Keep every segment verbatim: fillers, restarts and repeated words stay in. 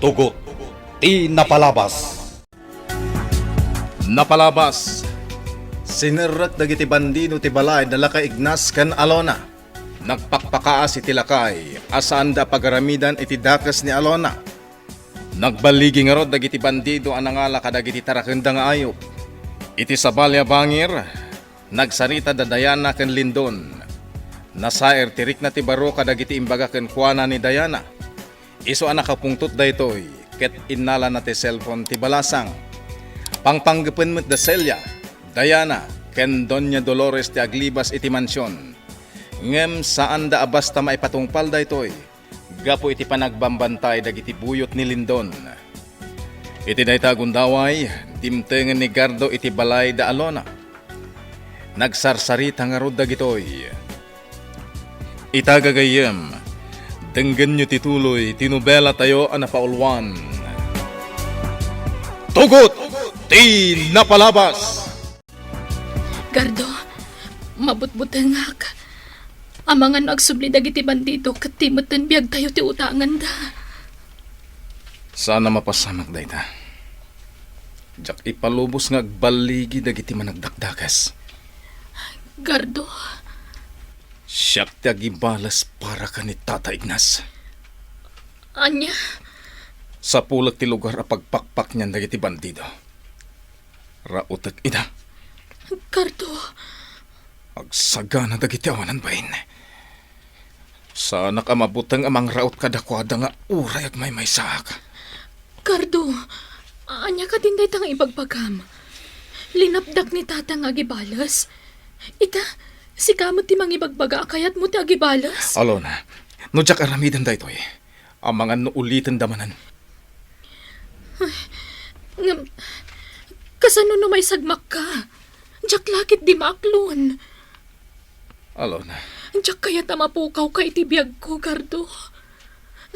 Tugot ti napalabas. Napalabas. Sinerrek dagiti bandido ti balay da Lakay Ignas ken Alona. Nagpakpakaas iti lakay a saanda a pagaramidan iti dakes ni Alona. Nagballigi ngarud dagiti bandido a nangala kadagiti tarakenda nga ayup. Iti sabali a bangir, nagsarita da Diana ken Lindon. Nasair ti rikna ti baro kadagiti imbaga kenkuana ni Diana. Isu a nakapungtot daytoy, ket innalana ti cellphone ti balasang. Pangpanggepen met da Celia, Diana, ken Doña Dolores ti aglibas iti mansion. Ngem saanda a basta maipatungpal daytoy, gapu iti panagbambantay dagiti buyot ni Lindon. Iti dayta a gundaway, dimtengen ni Gardo iti balay da Alona. Nagsarsarita ngarud dagitoy. Ita gagayyem, denggenyo ti tuloy ti nobelatayo a napauluan. Tugot ti napalabas! Gardo, mabutbutengak. Amangan no agsubli dagiti bandido ket ti metten biagtayo ti utanganda. Saan a mapasamak dayta. Diak ipalubos nga agballigi dagiti managdakdakes. Gardo. Siak ti agibales para ken ni Tata Ignas. Ania? Sapulek ti lugar a pagpakpaknian dagiti bandido. Raotek ida. Gardo. Agsagana dagiti awanan bain. Saanak a mabuteng a mangraot kadakuada nga uray agmaymaysaak. Gardo, ania kadin dayta nga ibagbagam? Linapdak ni Tata nga agibales. Ita, sika met ti mangibagbaga a kayatmo ti agibales? Alona, no diak aramiden daytoy, amangan no ulitenda manen. Ay, ngem, kasano no maisagmakka? Diak la ketdi maaklon. Alona. Diak kayat a mapukawka iti biagko, Gardo.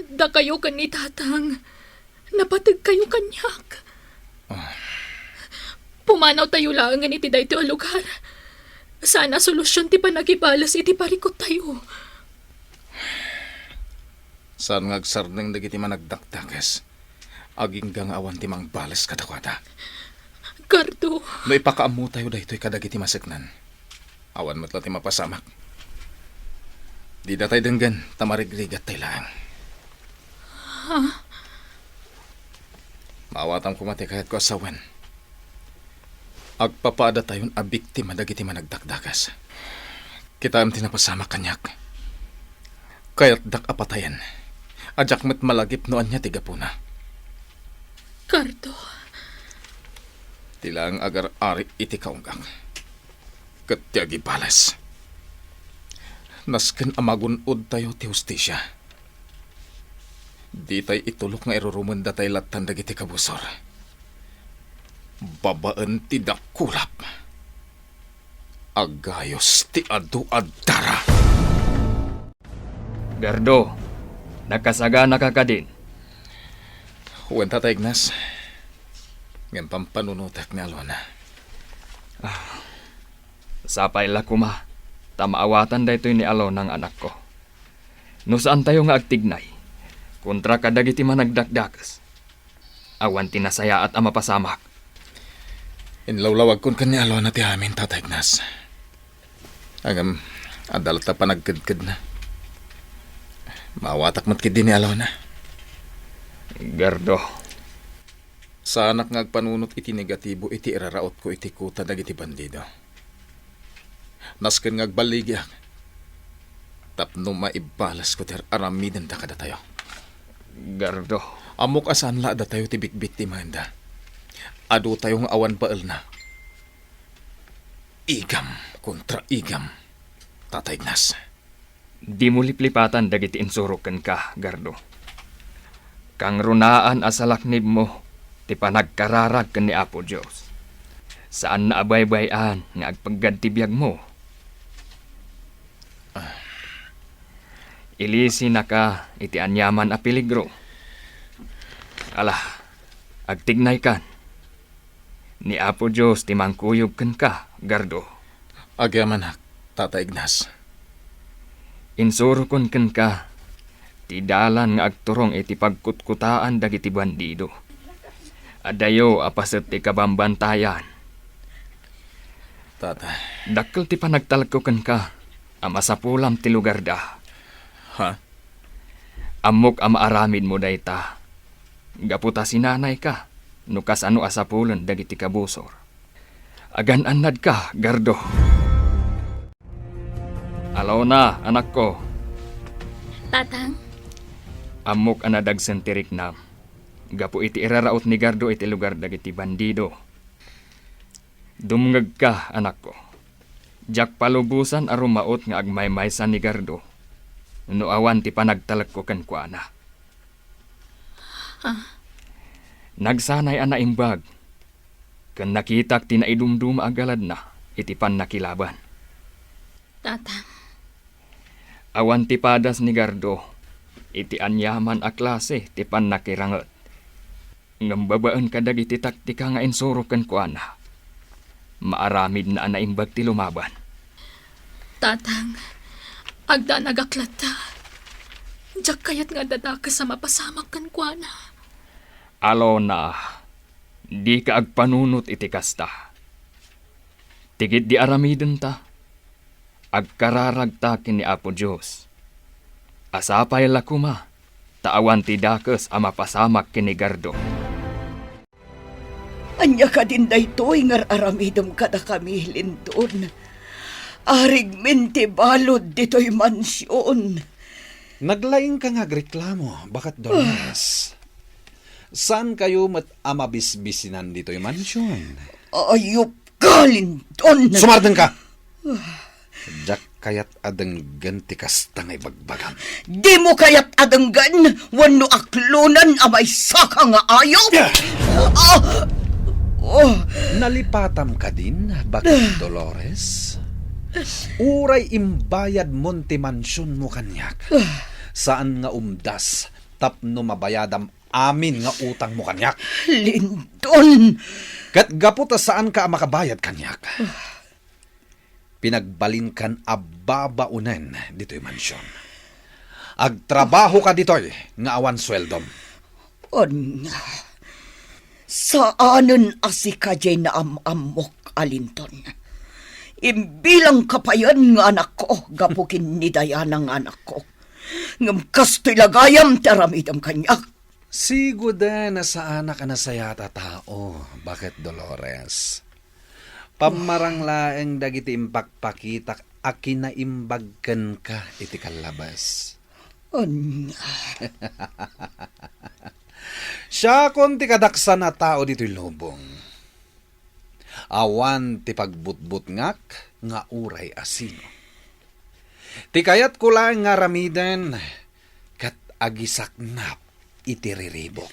Dakayo ken ni Tatang, napategkayo kaniak. Ah. Pumanawtayo laengen iti daytoy a lugar. Saan a solusion ti panagibales iti parikuttayo. Saan nga agsardeng dagiti managdakdakes. Agingga nga awan ti mangbales kadakuada. Gardo. No ipakaammotayo daytoy kadagiti maseknan, awan met la ti mapasamak. Dida tay denggen, ta marigrigat tay laeng. Ha? Maawatam koma ti kayatko a sawen. Agpapaadatayon a biktima dagiti managdakdakes. Kitaem ti napasamak kaniak. Kayatdak a patayen. A diak met malagip no ania ti gapuna. Gardo. Ti laeng agar-ari iti kaunggak. Ket ti agibales. Nasken a magun-odtayo ti hustisia. Ditay itulok nga irurumendatay lattan dagiti kabusor. Babaen ti dakulap, agayos ti adu a dara. Gardo, nakasaganaka kadin? Wen, Tata Ignas. Ngem pampanunotek ni Alona. Ah, sapay la koma, ta maawatan daytoy ni Alona nga anakko. No saantayo nga agtignay kontra kadagiti managdakdakes, awan ti nasayaat a mapasamak. Inlawlawagkon ken ni Alona ti amin, Tata Ignas. Ngem, adda latta panagkedkedna. Maawatak met ketdi ni Alona. Gardo. Saanak nga agpanunot iti negatibo iti irarautko iti kuta dagiti bandido. Nasken nga agballigiak tapno maibalesko ti ar-aramidenda kadatayo. Gardo. Ammok a saan la a datayo ti bitbittimaenda. Adutayo nga awan baelna. Igam kontra igam, Tata Ignas. Dimo liplipatan dagiti insurok kenka, Gardo. Kangrunaan a salaknibmo ti panagkararag ken ni Apo Dios. Saanna a baybay-an nga agpeggad ti biagmo. Ilisinaka iti aniaman a peligro. Ala, agtignaykan. Ni Apo Dios ti mangkuyog kenka, Gardo. Agyamanak, Tata Ignas. Insurokon kenka Ti dalan nga agturong iti pagkutkutaan dagiti bandido. Adayo a paset ti kabambantayan. Tata. Dakkel ti panagtalekko kenka a masapulam ti lugarda. Ha? Ammok a maaramidmo dayta. Gapu ta sinanayka no kasano a sapulen dagiti kabusor. Agan-annadka, Gardo. Alona, anakko. Tatang? Ammok a nadagsen ti riknam gapu iti iraraut ni Gardo iti lugar dagiti bandido. Dumngegka, anakko. Diak palubosan a rumaut nga agmaymaysa ni Gardo no awan ti panagtalekko kenkuana. Ah. Nagsanay a naimbag, ken nakitak ti naidumduma a galadna iti pannakilaban. Tatang. Awan ti padas ni Gardo iti aniaman a klase ti pannakiranget. Ngem babaen kadagiti taktika nga insuro kenkuana, maaramidna a naimbag ti lumaban. Tatang, agdanagak latta. Diak kayat nga adda dakes a mapasamak kenkuana. Alona, dika agpanunot iti kasta. Ti ketdi aramidenta, agkararagta ken ni Apo Dios. A sapay la koma ta awan ti dakes a mapasamak ken ni Gardo. Ania kadin daytoy nga ar-aramidem kadakami, Lindon? Arigmin ti balud ditoy mansion. Naglaingka nga agreklamo, Baket Dolores. Saankayo met a mabisbisinan ditoy mansion. Ayupka, Lindon! Sumardengka! Diak kayat a denggen ti kasta nga ibagbagam. Dimo kayat a denggen wenno aklonen a maysaka nga ayup? Ah! Oh! Nalipatam kadin, Baket Dolores? Uray imbayadmon ti mansionmo kaniak, saan nga umdas tapno mabayadam amin nga utangmo kaniak. Lindon! Ket gapu ta saanka a makabayad kaniak, pinagbalinkan a babaonen ditoy mansion. Agtrabahoka ditoy nga awan sueldom. Ania, saanen a sika diay naam-ammok a Lindon. Imbilangka payen nga anakko gapu ken ni Diana nga anakko. Ngem kastoy la gayam ti aramidem kaniak. Sigud a saanak a nasayaat a tao, Baket Dolores. Pammarang laeng dagiti impakpakitak a kinaimbag kenka iti kallabas. Ania? Siakon ti kadaksan a tao ditoy lubong. Awan ti pagbutbutngak nga uray a sino. Ti kayatko laeng nga aramiden ket agisaknap iti riribuk.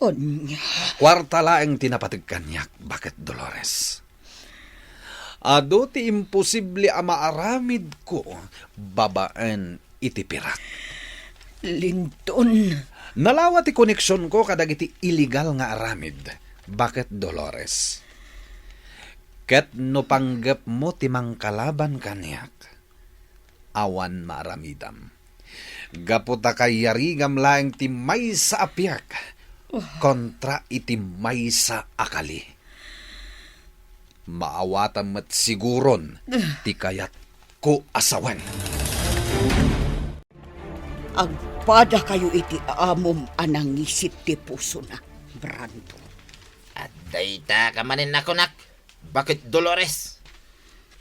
Ania? Kuarta laeng ti napateg kaniak, Baket Dolores. Adu ti imposible a maaramidko babaen iti pirak. Lindon. Nalawa ti koneksionko kadagiti illegal nga aramid, Baket Dolores. Ket no panggepmo ti mangkalaban kaniak, awan maaramidam. Gapu ta kayarigam laeng ti maysa a piak kontra iti maysa a kali. Maawatam met siguron ti kayatko a sawen. Agpadakayo iti amom a nangisit ti pusona, Brando. Adda ita ka manen nakunak, Baket Dolores.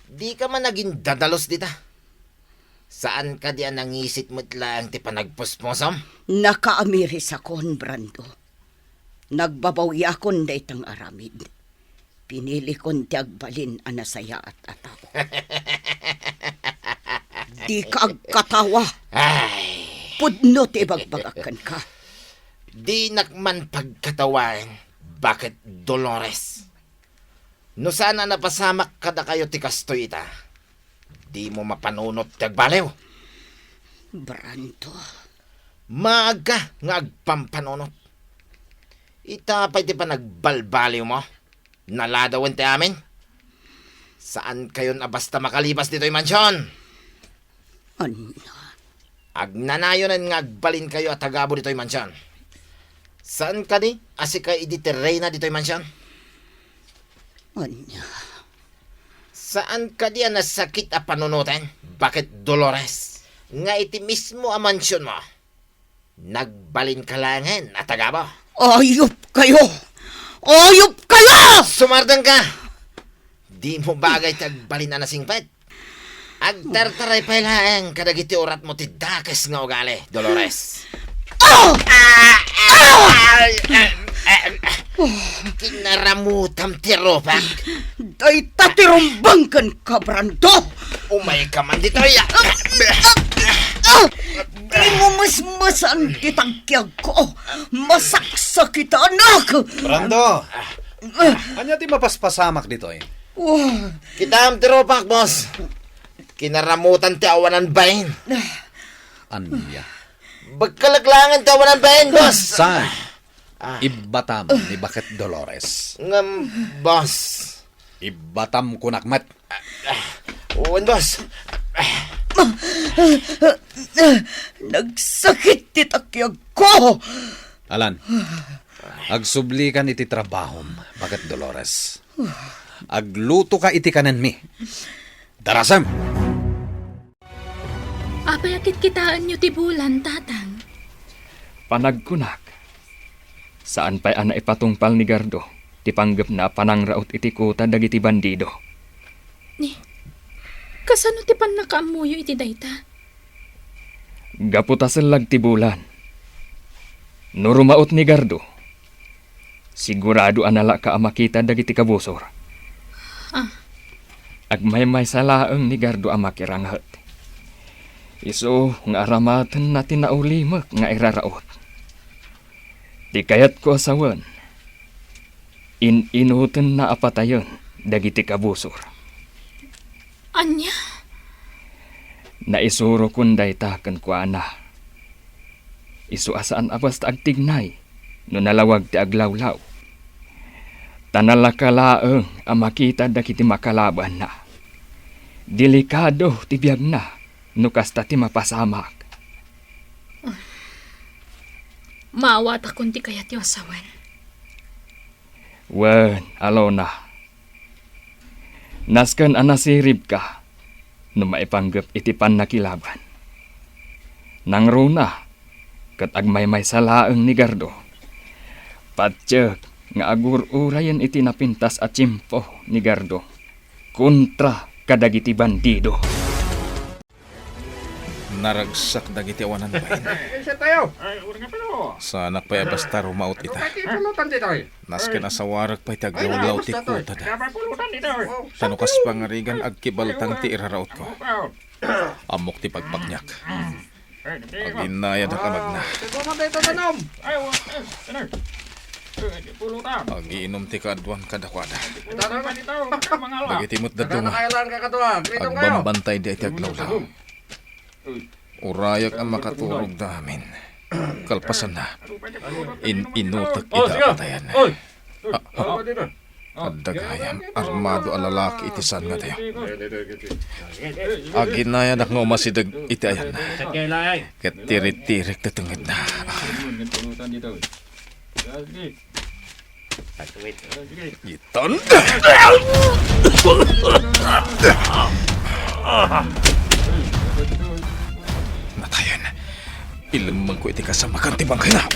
Dika man agindadalus dita. Saan kadi a nangisit met laeng ti panagpuspusom? Nakaamirisakon, Brando. Nagbabawiakon dayta nga aramid. Pinilikon ti agbalin a nasayaat a tao. Dika agkatawa. Ay. Pudno ti ibagbagak kenka. Dinak man pagkatawaen, Baket Dolores. No saan a napasamak kadakayo ti kastoy ita, dimo mapanunot ti agbaliw. Brando. Maagka nga agpampanunot. Ita pay ti panagbalbaliwmo. Naladawen ti amin. Saankayon a basta makalibas ditoy mansion. Ania? Agnanayonen nga agbalinkayo a tagabu ditoy mansion. Saan kadi a sika idi ti reyna ditoy mansion? Ania? Saan kadi a nasakit a panunoten, Baket Dolores, nga iti mismo a mansionmo, nagbalinka laengen a tagabu? Ayupkayo! Ayupkayo! Sumardengka! Dimo bagay ti agbalin a nasingpet. Agtartaray pay laeng kadagiti uratmo ti dakes nga ugali, Dolores. Ah! Ah! Ah! Kinaramutam ti rupak. Dayta ti rumbeng kenka, Brando. Umayka man ditoy. Ah! Dimo mesmesan ti tagkiagko. Masaksakitanak. Brando, ania ti mapaspasamak ditoy? Oh. Kitaem ti rupak, boss. Kinaramutan ti awanan bain. Ania? Bekkelek laengen ti awanan bain, boss. Saan? Ah. Ibbatam ni Baket Dolores. Ngem, boss. Ibbatam kunak met. Wen, boss. Nagsakit ti takiagko. Alan, agsublikan iti trabahom, Baket Dolores. Aglutoka iti kanenmi. Darasem! Apay a kitkitaenyo ti bulan, Tatang? Panagkunak, saan pay a naipatungpal ni Gardo ti panggepna a panangraot iti kuta dagiti bandido. Ni, kasano ti pannakaammoyo iti dayta? Gapu ta sellag ti bulan. No rumaot ni Gardo, sigurado a nalaka a makita dagiti kabusor. Ah. Agmaymaysa laeng ni Gardo a makiranget. Isu nga aramatenna ti naulimek nga iraraot. Ti kayatko a sawen, in-inutenna a patayen dagiti kabusor. Ania? Naisurokon dayta kenkuana. Isu a saan a basta agtignay no nalawag ti aglawlaw. Ta nalaka laeng a makita dagiti makalabanna. Delikado ti biagna no kasta ti mapasamak. Maawatakon ti kayatyo a sawen. Wen, Alona. Nasken a nasiribka no maipanggep iti pannakilaban. Nangruna, ket agmaymaysa laeng ni Gardo. Patiek nga agur-urayen iti napintas a tiempo ni Gardo kontra kadagiti bandido. Naragsak dagiti awanan bain. Inset tayo. Ay, uri nga pala. Saanak pay a basta rumaot ita. Ano kay ti pulutan ditoy? Nasken a sawarek pay ti aglawlaw ti kutada. Kaya pulutan ditoy. Ta no kas pangarigan agkibaltang ti irarautko. Ammok ti pagpakniak. Aginnayadak a magna. Ay, wa-, eh, ano? Eh, pulutan. Agiinum ti kaaduan kadakuada. Dagiti met dadduma, agbambantay dayta ti aglawlaw. Urayak a makaturogda amin. Kalpasanna, in-inutek ida a patayen. Ah, ah. Adda gayam armado a lalaki iti saan nga dayo. Aginayanak nga umasideg iti ayanna. Ket tirittirik ti tengngedna. Itan. Natayen. Ilemmengko iti kasamakan ti bangkayna.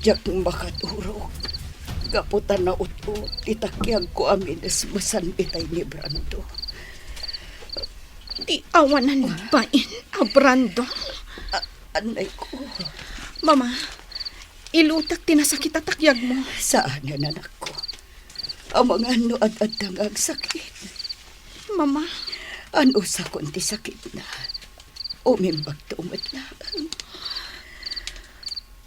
Diak makaturog. Gapu ta naut-ot ti takiagko a minesmesan itay ni Brando. Ti awanan bain a Brando. A-, anay ko. Mama, ilutek ti nasakit a takiagmo. Saanen, anakko. Amangan no ad-adda nga agsakit. Mama. Anusakon ti sakitna. Umimbagto met laeng.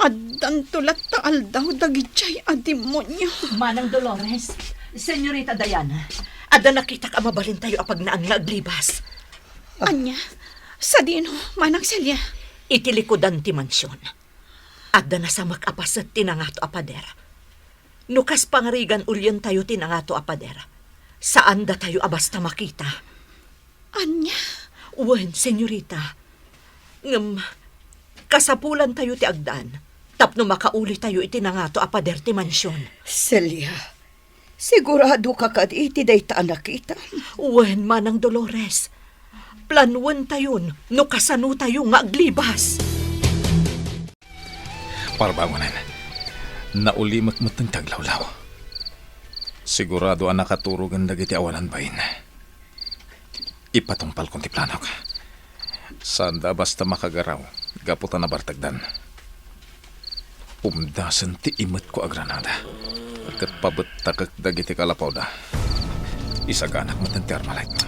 Addanto latta aldaw dagidiay a demonio. Manang Dolores, Senyorita Diana, adda nakitak a mabalintayo a pagnaan nga aglibas. Ania? Sadino, Manang Celia? Iti likudan ti mansion, adda nasamak a paset ti nangato a pader. No kas pangarigan, ulientayo ti nangato a pader. Saan datayo a basta makita. Ania? Wen, senyorita. Ngem, kasapulantayo ti agdan tapno makaulitayo iti nangato a pader ti mansion. Celia, sigurado ka kadi iti dayta a nakitam? Wen, Manang Dolores. Planuentayon no kasanotayo nga aglibas. Parbangonen, naulimek met ti aglawlaw. Sigurado a nakaturogen dagiti awanan bain. Ipatungpalkon ti planok. Saanda a basta makagaraw gapu ta nabartekdan. Umdasen ti imetko a granada ket pabettakek dagiti kalapawda. Isaganak met ti Armalite.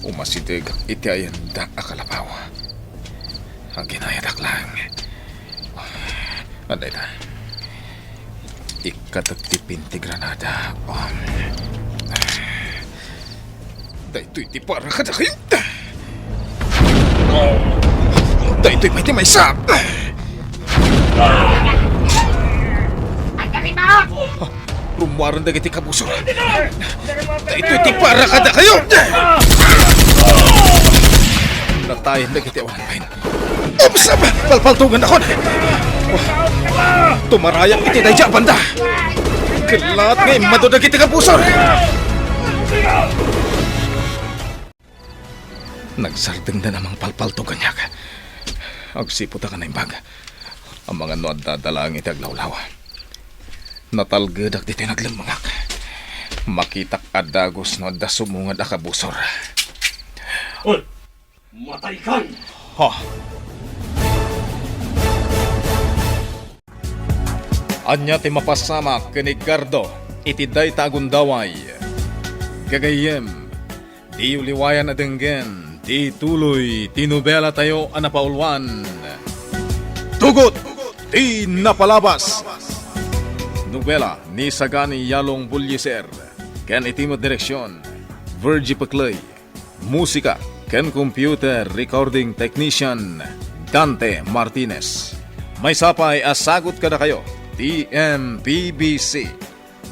Umasidegak iti ayanda a kalapaw. Aginayadak laeng. Adda ita. Ikkatek ti pin ti granada. Um, daytoy ti para kadakayo. Daytoy pay ti maysa. Rummuaren dagiti kabusor. Daytoy ti para kadakayo. Natayen dagiti awan bain. Oops! Palpaltogennakon! Tumarayak iti daydi a banda. Kellat nga immadu dagiti kabusor. Nagsardengda a mangpalpaltog kaniak. Agsipud a naimbag. Amangan no adda laeng iti aglawlaw. Natalgedak ditoy naglemmengak. Makitak a dagus no adda sumungad a kabusor. Oy! Mataykan! Ha? Ania ti mapasamak ken ni Gardo iti dayta a gundaway? Gagayyem, diyo liwayan a denggen ti tuloy ti nobelatayo a napauluan, Tugot ti Napalabas. Nobela ni Sagani Yalong Bullieser ken iti met direksion, Virgie Pecley. Musika ken computer recording technician, Dante Martinez. Maysa pay a sagut kadakayo ti M P B C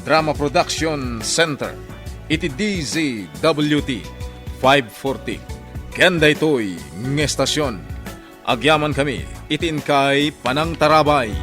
Drama Production Center iti D Z W T five forty. Ken daytoy nga estasion, agyamankami iti inkay panangtarabay.